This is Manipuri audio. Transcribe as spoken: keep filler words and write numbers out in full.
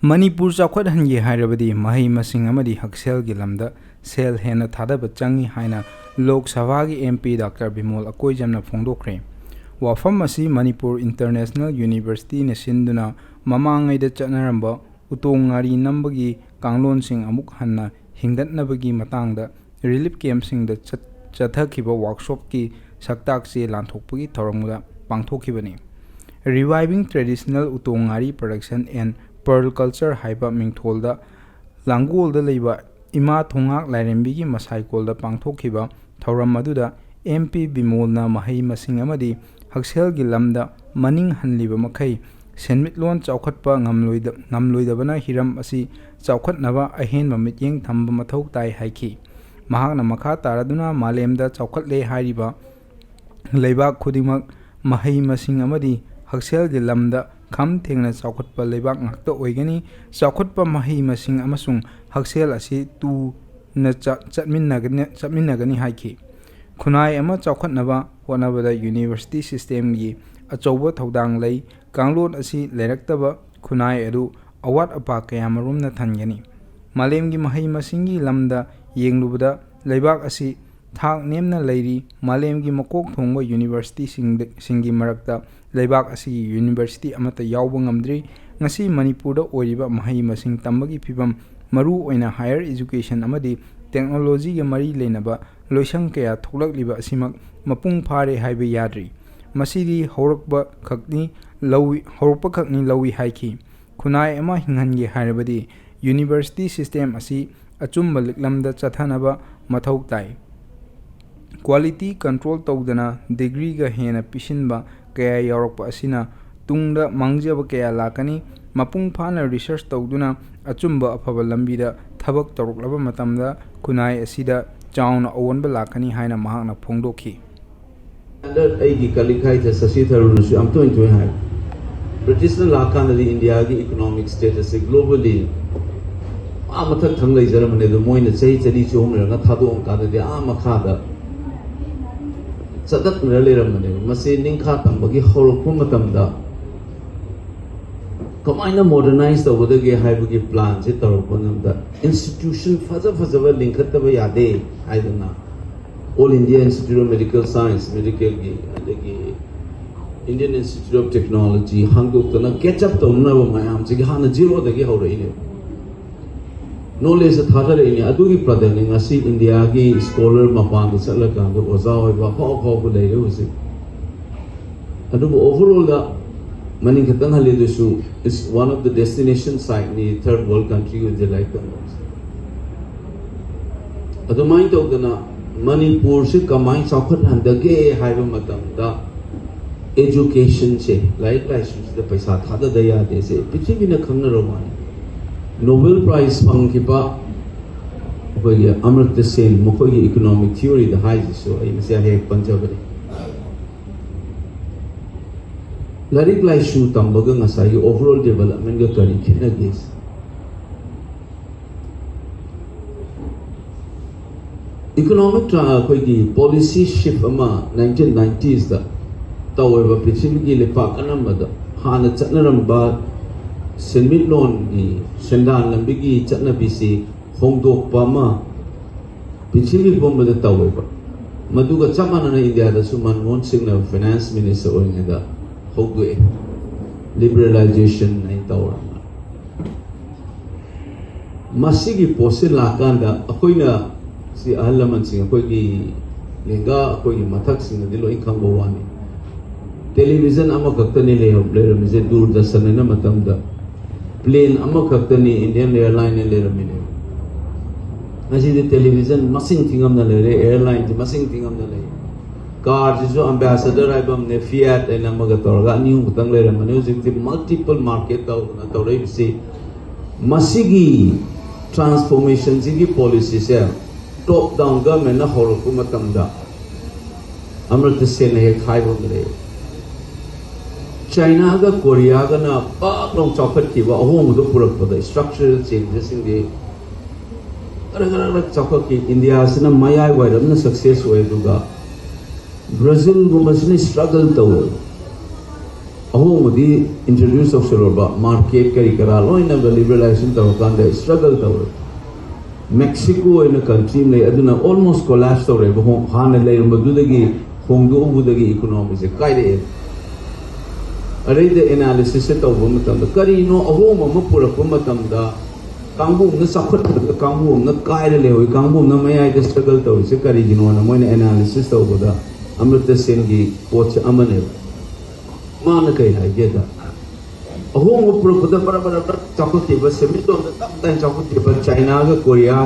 ꯃꯅꯤꯄꯨꯔ ꯆꯥꯎꯈꯠꯍꯟꯒꯦ ꯍꯥꯏꯔꯕꯗꯤ ꯃꯍꯩ ꯃꯁꯤꯡ ꯑꯃꯗꯤ ꯍꯛꯁꯦꯜꯒꯤ ꯂꯝꯗ ꯁꯦꯜ ꯍꯦꯟꯅ ꯊꯥꯗꯕ ꯆꯪꯏ ꯍꯥꯏꯅ ꯂꯣꯛ ꯁꯚꯥꯒꯤ M P Doctor ꯕꯤꯃꯣꯜ ꯑꯀꯣꯏꯖꯝꯅ ꯐꯣꯡꯗꯣꯛꯈ꯭ꯔꯦ꯫ ꯋꯥꯐꯝ ꯑꯁꯤ ꯃꯅꯤꯄꯨꯔ International Universityꯅ ꯁꯤꯟꯗꯨꯅ ꯃꯃꯥꯡꯉꯩꯗ ꯆꯠꯅꯔꯝꯕ ꯎꯇꯣꯡ ꯉꯥꯔꯤ ꯅꯝꯕꯒꯤ ꯀꯥꯡꯂꯣꯟꯁꯤꯡ ꯑꯃꯨꯛ ꯍꯟꯅ ꯍꯤꯡꯒꯠꯅꯕꯒꯤ ꯃꯇꯥꯡꯗ relief campꯁꯤꯡꯗ ꯆꯠ-, ꯆꯠꯊꯈꯤꯕ workshopꯀꯤ ꯁꯛꯇꯥꯛ ꯆꯦ ꯂꯥꯟꯊꯣꯛꯄꯒꯤ ꯊꯧꯔꯝꯗ ꯄꯥꯡꯊꯣꯛꯈꯤꯕꯅꯤ꯫ Reviving Traditional ꯎꯇꯣꯡ ꯉꯥꯔꯤ Production and Pearl Culture ꯍꯥꯏꯕ ꯃꯤꯡꯊꯣꯜꯗ ꯂꯥꯡꯒꯣꯜꯗ ꯂꯩꯕ ꯏꯃꯥ ꯊꯣꯡꯉꯥꯛ ꯂꯥꯏꯔꯦꯝꯕꯤꯒꯤ ꯃꯁꯥꯏꯀꯣꯜꯗ ꯄꯥꯡꯊꯣꯛꯈꯤꯕ ꯊꯧꯔꯝ ꯑꯗꯨꯗ M P ꯕꯤꯃꯣꯜꯅ ꯃꯍꯩ ꯃꯁꯤꯡ ꯑꯃꯗꯤ ꯍꯛꯁꯦꯜꯒꯤ ꯂꯝꯗ ꯃꯅꯤꯡ ꯍꯟꯂꯤꯕ ꯃꯈꯩ ꯁꯦꯟꯃꯤꯠꯂꯣꯟ ꯆꯥꯎꯈꯠꯄ ꯉꯝꯂꯣꯏꯗ-, ꯉꯝꯂꯣꯏꯗꯕꯅ ꯍꯤꯔꯝ ꯑꯁꯤ ꯆꯥꯎꯈꯠꯅꯕ ꯑꯍꯦꯟꯕ ꯃꯤꯠꯌꯦꯡ ꯊꯝꯕ ꯃꯊꯧ ꯇꯥꯏ ꯍꯥꯏꯈꯤ꯫ ꯃꯍꯥꯛꯅ ꯃꯈꯥ ꯇꯥꯔꯗꯨꯅ ꯃꯥꯂꯦꯝꯗ ꯆꯥꯎꯈꯠꯂꯦ ꯍꯥꯏꯔꯤꯕ ꯂꯩꯕꯥꯛ ꯈꯨꯗꯤꯡꯃꯛ ꯃꯍꯩ ꯃꯁꯤꯡ ꯑꯃꯗꯤ ꯍꯛꯁꯦꯜꯒꯤ ꯂꯝꯗ ꯈꯝ ꯊꯦꯡꯅ ꯆꯥꯎꯈꯠꯄ ꯂꯩꯕꯥꯛ ꯉꯥꯛꯇ ꯑꯣꯏꯒꯅꯤ꯫ ꯆꯥꯎꯈꯠꯄ ꯃꯍꯩ ꯃꯁꯤꯡ ꯑꯃꯁꯨꯡ ꯍꯛꯁꯦꯜ ꯑꯁꯤ ꯇꯨꯅ ꯆ-, ꯆꯠꯃꯤꯟꯅꯒꯅꯤ, ꯆꯠꯃꯤꯟꯅꯒꯅꯤ ꯍꯥꯏꯈꯤ꯫ ꯈꯨꯟꯅꯥꯏ ꯑꯃ ꯆꯥꯎꯈꯠꯅꯕ ꯍꯣꯠꯅꯕꯗ university systemꯒꯤ ꯑꯆꯧꯕ ꯊꯧꯗꯥꯡ ꯂꯩ꯫ ꯀꯥꯡꯂꯣꯟ ꯑꯁꯤ ꯂꯩꯔꯛꯇꯕ ꯈꯨꯟꯅꯥꯏ ꯑꯗꯨ ꯑꯋꯥꯠ ꯑꯄꯥ ꯀꯌꯥꯃꯔꯨꯝꯅ ꯊꯟꯒꯅꯤ꯫ ꯃꯥꯂꯦꯝꯒꯤ ꯃꯍꯩ ꯃꯁꯤꯡꯒꯤ ꯂꯝꯗ ꯌꯦꯡꯂꯨꯕꯗ ꯂꯩꯕꯥꯛ ꯑꯁꯤ ꯊꯥꯛ ꯅꯦꯝꯅ ꯂꯩꯔꯤ꯫ ꯃꯥꯂꯦꯝꯒꯤ ꯃꯀꯣꯛ ꯊꯣꯡꯕ universityꯁꯤꯡꯗ-, ꯁꯤꯡꯒꯤ ꯃꯔꯛꯇ ꯂꯩꯕꯥꯛ ꯑꯁꯤꯒꯤ university ꯑꯃꯠꯇ ꯌꯥꯎꯕ ꯉꯝꯗ꯭ꯔꯤ꯫ ꯉꯁꯤ ꯃꯅꯤꯄꯨꯔꯗ ꯑꯣꯏꯔꯤꯕ ꯃꯍꯩ ꯃꯁꯤꯡ ꯇꯝꯕꯒꯤ ꯐꯤꯕꯝ, ꯃꯔꯨ ꯑꯣꯏꯅ higher education ꯑꯃꯗꯤ technologyꯒ ꯃꯔꯤ ꯂꯩꯅꯕ ꯂꯣꯏꯁꯪ ꯀꯌꯥ ꯊꯣꯛꯂꯛꯂꯤꯕ ꯑꯁꯤꯃꯛ ꯃꯄꯨꯡ ꯐꯥꯔꯦ ꯍꯥꯏꯕ ꯌꯥꯗ꯭ꯔꯤ꯫ ꯃꯁꯤꯗꯤ ꯍꯧꯔꯛꯄ ꯈꯛꯅꯤ ꯂꯧꯏ, ꯍꯧꯔꯛꯄ ꯈꯛꯅꯤ ꯂꯧꯏ ꯍꯥꯏꯈꯤ꯫ ꯈꯨꯟꯅꯥꯏ ꯑꯃ ꯍꯤꯡꯍꯟꯒꯦ ꯍꯥꯏꯔꯕꯗꯤ university system ꯑꯁꯤ ꯑꯆꯨꯝꯕ ꯂꯤꯛꯂꯝꯗ ꯆꯠꯊꯅꯕ ꯃꯊꯧ ꯇꯥꯏ꯫ Quality control ꯇꯧꯗꯅ degreeꯒ ꯍꯦꯟꯅ ꯄꯤꯁꯤꯟꯕ ꯀꯌꯥ ꯌꯥꯎꯔꯛꯄ ꯑꯁꯤꯅ ꯇꯨꯡꯗ ꯃꯥꯡꯖꯕ ꯀꯌꯥ ꯂꯥꯛꯀꯅꯤ꯫ ꯃꯄꯨꯡ ꯐꯥꯅ research ꯇꯧꯗꯨꯅ ꯑꯆꯨꯝꯕ ꯑꯐꯕ ꯂꯝꯕꯤꯗ ꯊꯕꯛ ꯇꯧꯔꯛꯂꯕ ꯃꯇꯝꯗ ꯈꯨꯟꯅꯥꯏ ꯑꯁꯤꯗ ꯆꯥꯎꯅ ꯑꯑꯣꯟꯕ ꯂꯥꯛꯀꯅꯤ ꯍꯥꯏꯅ ꯃꯍꯥꯛꯅ ꯐꯣꯡꯗꯣꯛꯈꯤ꯫ Standard ꯑꯩꯒꯤ colleague ꯍꯥꯏꯁꯦ ꯁꯁꯤ ꯊꯔꯨꯔꯅꯁꯨ ꯌꯥꯝ ꯇꯣꯏꯅ ꯇꯣꯏꯅ ꯍꯥꯏ꯫ ꯕ꯭ꯔꯤꯇꯤꯁꯅ ꯂꯥꯛꯀꯥꯟꯗꯗꯤ ꯏꯟꯗꯤꯌꯥꯒꯤ economic state ꯑꯁꯤ globally ꯑꯥ ꯃꯊꯛ ꯊꯪ ꯂꯩꯖꯔꯝꯕꯅꯦ, ꯑꯗꯣ ꯃꯣꯏꯅ ꯆꯍꯤ ꯆꯅꯤ ꯆꯍꯨꯝ ꯂꯩꯔꯒ ꯊꯥꯗꯣꯛꯑꯀꯥꯟꯗꯗꯤ ꯑꯥ ꯃꯈꯥꯗ ꯆꯠꯂꯛꯅꯔ ꯂꯩꯔꯝꯕꯅꯦꯕ꯫ ꯃꯁꯤ ꯅꯤꯡꯈꯥ ꯇꯝꯕꯒꯤ ꯍꯧꯔꯛꯄ ꯃꯇꯝꯗ ꯀꯃꯥꯏꯅ ꯃꯣꯗꯔꯅꯥꯏꯁ ꯇꯧꯒꯗꯒꯦ ꯍꯥꯏꯕꯒꯤ ꯄ꯭ꯂꯥꯟꯁꯦ ꯇꯧꯔꯛꯄ ꯃꯇꯝꯗ, ꯏꯟꯁꯇꯤꯇ꯭ꯌꯨꯁꯟ ꯐꯖ ꯐꯖꯕ ꯂꯤꯡꯈꯠꯇꯕ ꯌꯥꯗꯦ ꯍꯥꯏꯗꯅ, all India institute of medical science, ꯃꯦꯗꯤꯀꯦꯜꯒꯤ, ꯑꯗꯒꯤ ꯏꯟꯗꯤꯌꯟ ꯏꯟꯁꯇꯤꯇ꯭ꯌꯨꯠ ꯑꯣꯐ ꯇꯦꯛꯅꯣꯂꯣꯖꯤ ꯍꯥꯡꯗꯣꯛꯇꯅ ꯀꯦꯆ ꯑꯞ ꯇꯧꯅꯕ ꯃꯌꯥꯝꯁꯤꯒꯤ ꯍꯥꯟꯅ ꯖꯤꯔꯣꯗꯒꯤ ꯍꯧꯔꯛꯏꯅꯦ꯫ ꯅꯣꯂꯦꯖꯇ ꯊꯥꯗꯔꯛꯏꯅꯦ꯫ ꯑꯗꯨꯒꯤ ꯄ꯭ꯔꯗꯛꯅꯤ ꯉꯁꯤ ꯏꯟꯗꯤꯌꯥꯒꯤ ꯁ꯭ꯀꯣꯂꯔ ꯃꯄꯥꯟꯗ ꯆꯠꯂꯀꯥꯟꯗ ꯑꯣꯖꯥ ꯑꯣꯏꯕ ꯑꯐꯥꯎ ꯑꯐꯥꯎꯕ ꯂꯩꯔꯦ ꯍꯧꯖꯤꯛ꯫ ꯑꯗꯨꯕꯨ ꯑꯣꯚꯔꯑꯣꯜꯗ ꯃꯅꯤꯡ ꯈꯤꯇꯪ ꯍꯜꯂꯤꯗꯨꯁꯨ, is one of the destination site ꯅꯤ, third world country ꯑꯣꯏꯗꯤ ꯂꯥꯏꯔꯤꯛ ꯇꯝꯕ꯫ ꯑꯗꯨꯃꯥꯏꯅ ꯇꯧꯗꯅ ꯃꯅꯤꯄꯨꯔꯁꯤ ꯀꯃꯥꯏꯅ ꯆꯥꯎꯈꯠꯍꯟꯗꯒꯦ ꯍꯥꯏꯕ ꯃꯇꯝꯗ, ꯑꯦꯖꯨꯀꯦꯁꯟꯁꯦ, ꯂꯥꯏꯔꯤꯛ ꯂꯥꯏꯁꯨꯁꯤꯗ ꯄꯩꯁꯥ ꯊꯥꯗꯗ ꯌꯥꯗꯦꯁꯦ ꯄ꯭ꯔꯤꯊꯤꯕꯤꯅ ꯈꯪꯅꯔꯕ ꯋꯥꯅꯤ꯫ ꯅꯣꯕꯦꯜ ꯄ꯭ꯔꯥꯏꯖ ꯐꯪꯈꯤꯕ ꯑꯩꯈꯣꯏꯒꯤ ꯑꯃꯔꯇ꯭ꯌ ꯁꯦꯟ, ꯃꯈꯣꯏꯒꯤ ꯏꯀꯣꯅꯣꯃꯤꯛ ꯊꯤꯑꯣꯔꯤꯗ ꯍꯥꯏꯁꯤꯁꯨ ꯑꯩ ꯃꯁꯤ ꯍꯦꯛ ꯄꯟꯖꯕꯅꯤ꯫ ꯂꯥꯏꯔꯤꯛ ꯂꯥꯏꯁꯨ ꯇꯝꯕꯒ ꯉꯁꯥꯏꯒꯤ ꯑꯣꯚꯔꯑꯣꯜ ꯗꯦꯕꯂꯞꯃꯦꯟꯒ ꯀꯔꯤ ꯈꯦꯠꯅꯒꯦ? ꯏꯀꯣꯅꯣꯃꯤꯛ ꯇ꯭ꯔꯥ-, ꯑꯩꯈꯣꯏꯒꯤ ꯄꯣꯂꯤꯁꯤ ꯁꯤꯐ ꯑꯃ ꯅꯥꯏꯟꯇꯤꯟ ꯅꯥꯏꯟꯇꯤꯁꯇ ꯇꯧꯋꯦꯕ꯫ ꯄ꯭ꯔꯤꯊꯤꯕꯤꯒꯤ ꯂꯩꯄꯥꯛ ꯑꯅꯝꯕꯗ ꯍꯥꯟꯅ ꯆꯠꯅꯔꯝꯕ ꯁꯦꯟꯃꯤꯠꯂꯣꯟꯒꯤ, ꯁꯦꯟꯗꯥꯟ ꯂꯝꯕꯤꯒꯤ ꯆꯠꯅꯕꯤꯁꯤ ꯍꯣꯡꯗꯣꯛꯄ ꯑꯃ ꯄ꯭ꯔꯤꯊꯤꯕꯤ ꯄꯨꯝꯕꯗ ꯇꯧꯋꯦꯕ꯫ ꯃꯗꯨꯒ ꯆꯞ ꯃꯥꯟꯅꯅ ꯏꯟꯗꯤꯌꯥꯗꯁꯨ ꯃꯟꯃꯣꯍꯟ ꯁꯤꯡꯅ ꯐꯥꯏꯅꯥꯟꯁ ꯃꯤꯅꯤꯁꯇꯔ ꯑꯣꯏꯔꯤꯉꯩꯗ ꯍꯧꯗꯣꯛꯑꯦ, ꯂꯤꯕꯔꯦꯂꯥꯏꯖꯦꯁꯟ ꯍꯥꯏꯅ ꯇꯧꯔꯒ꯫ ꯃꯁꯤꯒꯤ ꯄꯣꯠꯁꯤ ꯂꯥꯛꯀꯥꯟꯗ ꯑꯩꯈꯣꯏꯅ, ꯁꯤ ꯑꯍꯜ ꯂꯃꯟꯁꯤꯡ, ꯑꯩꯈꯣꯏꯒꯤ ꯂꯦꯡꯒꯥ, ꯑꯩꯈꯣꯏꯒꯤ ꯃꯊꯛꯁꯤꯡꯅꯗꯤ ꯂꯣꯏ ꯈꯪꯕ ꯋꯥꯅꯤ꯫ ꯇꯦꯂꯤꯚꯤꯖꯟ ꯑꯃꯈꯛꯇꯅꯤ ꯂꯩꯔꯝ-, ꯂꯩꯔꯝꯃꯤꯁꯦ, ꯗꯨꯔꯗꯔꯁꯟ ꯍꯥꯏꯅ ꯃꯇꯝꯗ꯫ ꯄ꯭ꯂꯦꯟ ꯑꯃꯈꯛꯇꯅꯤ ꯏꯟꯗꯤꯌꯟ ꯑꯦꯌꯔꯂꯥꯏꯟꯅ ꯂꯩꯔꯝꯃꯤꯅꯦ꯫ ꯉꯁꯤꯗꯤ ꯇꯦꯂꯤꯚꯤꯖꯟ ꯃꯁꯤꯡ ꯊꯤꯉꯝꯅ ꯂꯩꯔꯦ, ꯑꯦꯌꯔꯂꯥꯏꯟꯁꯤ ꯃꯁꯤꯡ ꯊꯤꯉꯝꯅ ꯂꯩꯔꯦ꯫ ꯀꯥꯔꯁꯤꯁꯨ ꯑꯝꯕꯦꯁꯦꯗꯔ ꯍꯥꯏꯕ ꯑꯃꯅꯦ, ꯐꯤꯌꯥꯠ ꯍꯥꯏꯅ ꯑꯃꯒ ꯇꯧꯔꯒ ꯑꯅꯤ ꯑꯍꯨꯝ ꯈꯛꯇꯪ ꯂꯩꯔꯝꯕꯅꯦ꯫ ꯍꯧꯖꯤꯛꯇꯤ ꯃꯜꯇꯤꯄꯜ ꯃꯥꯔꯀꯦꯠ ꯇꯧꯗꯅ ꯇꯧꯔꯛꯏꯕꯁꯤ, ꯃꯁꯤꯒꯤ ꯇ꯭ꯔꯥꯟꯁꯐꯣꯔꯃꯦꯁꯟꯁꯤꯒꯤ ꯄꯣꯂꯤꯁꯤꯁꯦ ꯇꯣꯞ ꯗꯥꯎꯟ ꯒꯚꯔꯟꯃꯦꯟꯅ ꯍꯧꯔꯛꯄ ꯃꯇꯝꯗ ꯑꯃꯔꯇ꯭ꯌ ꯁꯦꯟꯅ ꯍꯦꯛ ꯍꯥꯏꯕ ꯑꯃ ꯂꯩ꯫ ꯆꯥꯏꯅꯥꯒ ꯀꯣꯔꯤꯌꯥꯒꯅ ꯄꯥꯛ ꯂꯥꯎ ꯆꯥꯎꯈꯠꯈꯤꯕ ꯑꯍꯣꯡꯕꯗꯣ ꯄꯨꯔꯛꯄꯗ, ꯏꯁꯇ꯭ꯔꯛꯆꯔꯦꯜ ꯆꯦꯟꯖꯦꯁꯁꯤꯡꯗꯤ ꯈꯔ ꯈꯔ ꯈꯔ ꯆꯥꯎꯈꯠꯈꯤ꯫ ꯏꯟꯗꯤꯌꯥꯁꯤꯅ ꯃꯌꯥꯏ ꯋꯥꯏꯔꯞꯅ ꯁꯛꯁꯦꯁ ꯑꯣꯏ, ꯑꯗꯨꯒ ꯕ꯭ꯔꯥꯖꯤꯜꯒꯨꯝꯕꯁꯤꯅ ꯏꯁꯇ꯭ꯔꯒꯜ ꯇꯧꯋꯦ꯫ ꯑꯍꯣꯡꯕꯗꯤ introduce ꯇꯧꯁꯜꯂꯨꯔꯕ, market ꯀꯔꯤ ꯀꯔꯥ ꯂꯣꯏꯅ liberalization ꯇꯧꯔꯀꯥꯟꯗ struggle ꯇꯧꯔꯦ꯫ ꯃꯦꯛꯁꯤꯀꯣ ꯑꯣꯏꯅ country ꯑꯃ ꯂꯩ, ꯑꯗꯨꯅ almost collapse ꯇꯧꯔꯦꯕ꯫ ꯍꯣꯡ-, ꯍꯥꯟꯅ ꯂꯩꯔꯝꯕꯗꯨꯗꯒꯤ ꯍꯣꯡꯗꯣꯛꯎꯕꯗꯒꯤ economyꯁꯦ ꯀꯥꯏꯔꯛꯑꯦ꯫ ꯑꯗꯩꯗ analysisꯁꯦ ꯇꯧꯕ ꯃꯇꯝꯗ ꯀꯔꯤꯅꯣ ꯑꯍꯣꯡꯕ ꯑꯃ ꯄꯨꯔꯛꯄ ꯃꯇꯝꯗ ꯀꯥꯡꯕꯨ ꯑꯃꯅ ꯆꯥꯎꯈꯠꯄꯗ ꯀꯥꯡꯕꯨ ꯑꯃꯅ ꯀꯥꯏꯔ ꯂꯩꯍꯧꯏ, ꯀꯥꯡꯕꯨ ꯑꯃꯅ ꯃꯌꯥꯏꯗ struggle ꯇꯧꯔꯤꯁꯦ ꯀꯔꯤꯒꯤꯅꯣꯅ ꯃꯣꯏꯅ analysis ꯇꯧꯕꯗ ꯑꯃ꯭ꯔꯤꯇꯥ ꯁꯦꯟꯒꯤ quoteꯁꯦ ꯑꯃꯅꯦꯕ꯫ ꯃꯥꯅ ꯀꯩ ꯍꯥꯏꯒꯦꯗ, ꯑꯍꯣꯡꯕ ꯄꯨꯔꯛꯄꯗ ꯕꯔ ꯕꯔ ꯕꯔ ꯆꯥꯎꯈꯠꯈꯤꯕ, ꯁꯦꯟꯃꯤꯠꯂꯣꯟꯗ ꯇꯞ ꯇꯥꯏꯅ ꯆꯥꯎꯈꯠꯈꯤꯕ ꯆꯥꯏꯅꯥꯒ ꯀꯣꯔꯤꯌꯥꯒ